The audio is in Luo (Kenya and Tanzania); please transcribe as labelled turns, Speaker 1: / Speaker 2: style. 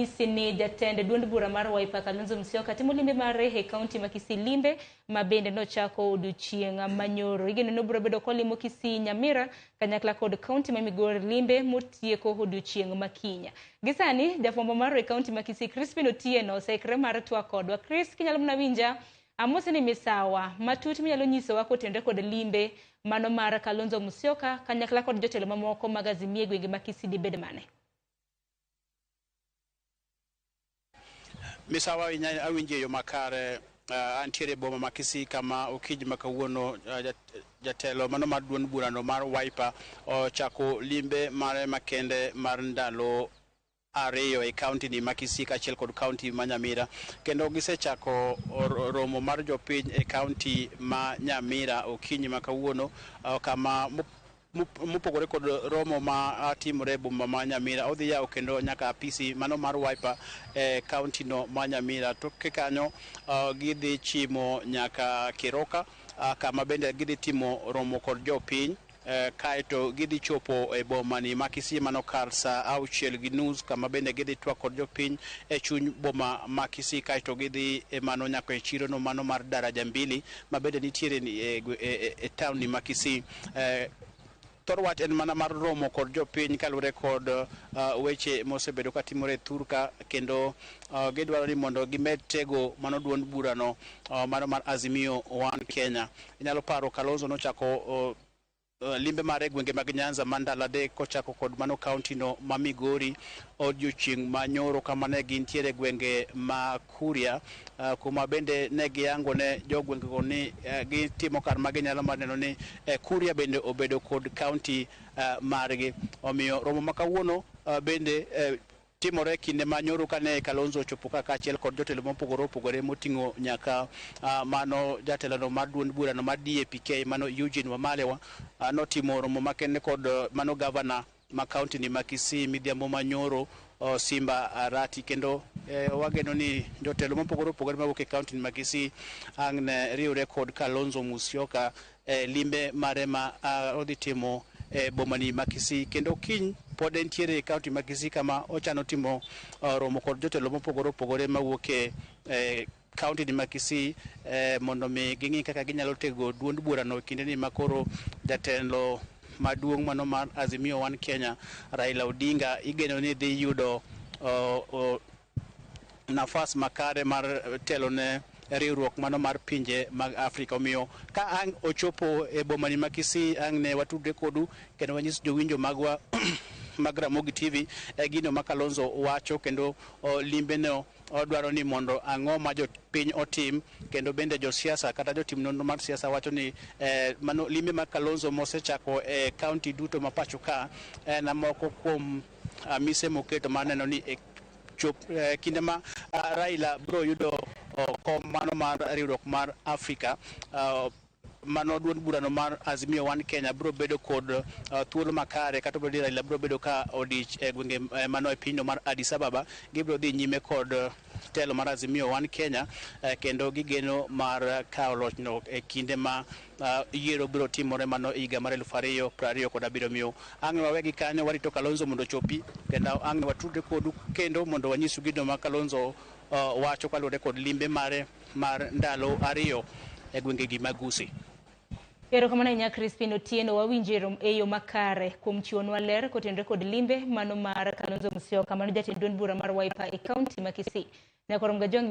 Speaker 1: Anyisi ni jatend duond bura mar Wiper Kalonzo Musyoka timo limbe mare e kaunti ma Kisii, limbe ma bende nochako odiochieng' manyoro. Igeno ni obiro bedo kolimo Kisii, Nyamira kanyakla kod kaunti ma Migori, limbe motieko odiochieng' ma kiny. Gisani jafwambo marwa e kaunti ma Kisii Crispin Otieno oseikre mar twak kodwa. Chris, kinyalo mana winja, amose ni misawa matut minyalo nyisowa kotenore kod limbe mano mar Kalonzo Musyoka kanyakla kod jotelo mamoko mag Azimio e gwenge ma Kisii dibed mane?
Speaker 2: Misawa awinjo e yo makare. Antiere e boma ma Kisii kama okinyi ma kawuono jatelo mano mar duond burano mar Wiper ochako limbe mare makende mar ndalo 2 e kaunti ni ma Kisii kaachiel kod kaunti ma Nyamira, kendo gisechako romo mar jopiny e kaunti ma Nyamira okinyi ma kawuono, kama mopogore kod romo ma timore e boma ma Nyamira, odhi yawo kendo nyaka apisi mano mar Wiper e kaunti no ma Nyamira. Toke kanyo gidhi chimo nyaka Keroka, kama bende gidhi timo romo kod jopiny, kaeto gidhi chopo e boma ni ma Kisii mano kar saa 6:30, kama bende gidhi twak kod jopiny e chuny boma ma Kisii, kaeto gidhi e mano nyaka e chiro no mano mar Daraja Mbili ma bende nitiere e town ni ma Kisii. Thor wach en mana mar romo kod jopiny kaluwore kod weche mosebedo katimore e thurka, kendo gidwaro ni mondo gimed tego mano duond burano, mano mar Azimio One Kenya. Inyalo paro Kalonzo nochako limbe mare e gwenge mag Nyanza ma ndalo 3 kochako kod mano kaunti no ma Migori odiochieng' ma nyoro, kama ne gintiere e gwenge ma Kuria, kuma bende ne giyango ne jogwengego ni gitimo kar ma ginyalo mar neno ni Kuria bende obedo kod kaunti margi. Omiyo romo ma kawuono bende timore kinde ma nyoro kane Kalonzo ochopo ka kaachiel kod jotelo mopogore opogore moting'o nyaka mano jatelono mar duond burano mar DAPK mano Eugene Wamalwa, notimo romo makende kod mano gavana ma kaunti ni ma Kisii midhiambo manyoro, Simba Arati, kendo wageno ni jotelo mopogore opogore mawuok e kaunti ni ma Kisii ang' ne riwre kod Kalonzo Musyoka e limbe mare ma odhi timo e boma ni ma Kisii. Kendo kiny pod entiere e kaunti ma Kisii kama ochano timo romo kod jotelo mopogore opogore mawuok e kaunti ni ma Kisii, mondo mi ging'i kaka ginyalo tego duond burano e kinde ni makoro jatelo maduong' mano mar Azimio One Kenya Raila Odinga igeno ni dhi yudo nafas makare mar telo ne riwruok mano mar pinje mag Afrika. Omiyo ka ang' ochopo e boma ni ma Kisii, ang' ne watudre kodu kendo wanyis jowinjo magwa mag Ramogi TV e gino ma Kalonzo wacho, kendo limbeno odwaro ni mondo ang'o ma jopiny otim, kendo bende josiasa kata jotim nonro mar siasa wacho ni mano limbe mar Kalonzo mosechako e kaunti duto ma pacho ka en moko kuom mise moketo mar neno ni e chop kinde ma Raila biro yudo kom mano mar riwruok mar Afrika, mano duond burano mar Azimio One Kenya biro bedo kod thuolo makare, kata obedo ni Raila biro bedo ka odich e gwenge mano e pinyno mar Addis Ababa, gibiro dhi nyime kod telo mar Azimio One Kenya, kendo gigeno mar kawo lochno e kinde ma yiero biro timore mano higa mar 2027. Miyo ang' wawegi kanyo, warito Kalonzo mondo ochopi, kendo ang' watudre kodu kendo mondo wanyisu gino ma Kalonzo wacho kaluwore kod limbe mare mar ndalo 2 e gwengegi mag Gusii.
Speaker 1: Erokamano ahinya Crispin Otieno, wawinjo e yo makare kuom chiwonwa ler kotenore kod limbe mano mar Kalonzo Musyoka, mano jatend duond bura mar Wiper e kaunti ma Kisii. Nyakoro Mgajwang'.